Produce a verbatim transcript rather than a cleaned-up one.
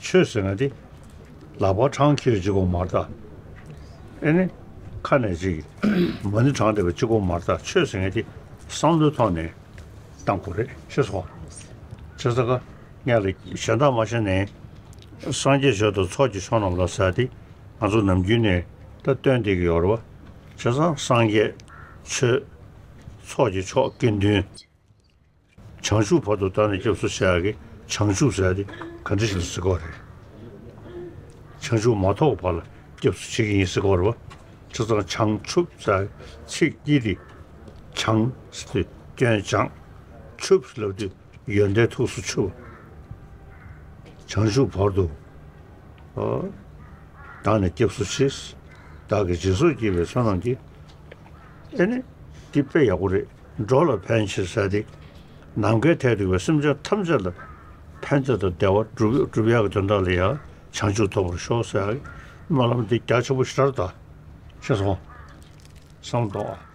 ཆོས་ཟེར་མཁན་དེ་ལག་པ་བྲང་ཁྱེར་གཅིག་པོ་མ་རེད་ད། ཨེ་ནི། ཁ་ནས་ཅིག་མ་ཎི་བགྲངས་བསྡད་པ་གཅིག་པོ་མ་རེད་ད། ཆོས་ཟེར་མཁན་དེ་བསམ་བློའི་ཐོག་ནས་བཏང་དགོས་རེད། ཤེས་སོང་། བྱས་ཙང་ཀ་ངས་ལ་གཞན་དག་མ་བྱས་ནས། སངས་རྒྱས་ཆོས་དང་ཚོགས་ཀྱི་མཆོག་རྣམས་ལ་ཟེར་དེ་ང་ཚོ་ནམ་རྒྱུན་ནས་ད་བཏོན་བསྡད་ཀྱི་ཡོད་རེད་བ། བྱས་ཙང་སངས་རྒྱས། ཆོས། ཚོགས་ཀྱི་མཆོག་དགེ་འདུན། བྱང་ཆུབ་བར་དུ་བདག་ནི་སྐྱབས་སུ་མཆི་ཡག་གི་བྱང་ཆུབ་ཟེར་ཡག་དེ་ག་འདྲ་ཞིག་ལ་ཟེར་གྱི་ཡོད་རེད། བྱང་ཆུབ་མ་ཐོབ་བར་ལ་སྐྱབས་སུ་མཆི་གི་ཡིན་ཟེར་གྱི་ཡོད་རེད་བ། བྱས་ཙང་བྱང་ཆུབ་ཟེར་ཡག་ཚིག་གཉིས་དེ། བྱང་ཟེར་དུས་སྐྱོན་སྦྱངས། ཆུབ་ཟེར་ལབ་དུས་ཡོན་ཏན་ཐུགས་སུ་ཆུད་པ། བྱང་ཆུབ་བར་དུ། ཨོ། བདག་ནི་སྐྱབས་སུ་མཆི། བདག་གིས་སྦྱིན་སོགས་བགྱིས་པའི་བསོད་ནམས་ཀྱིས། ཨེ་ནི། འདི་དཔེ་ཡག་པོ་རེད། འགྲོ་ལ་ཕན་ཕྱིར་ཟེར་ཏེ། ནམ་མཁའི་མཐས་གཏུགས་པའི་སེམས་ཅན་ཐམས་ཅད་ལ་ཕན་བདེ་དང་བདེ་བ་སྒྲུབ་སྒྲུབ་ཡག་གི་དོན་དག་ལ་ཡང་བྱང་ཆུབ་ཐོབ་པར་ཤོག་ཟེར་ཡག་གི་སྨོན་ལམ་འདི་རྒྱ་ཆེན་པོ་ཞེ་དྲག་རེད་ད། ཤེས་སོང་། བསམ་བློ་གཏོང་ཨ།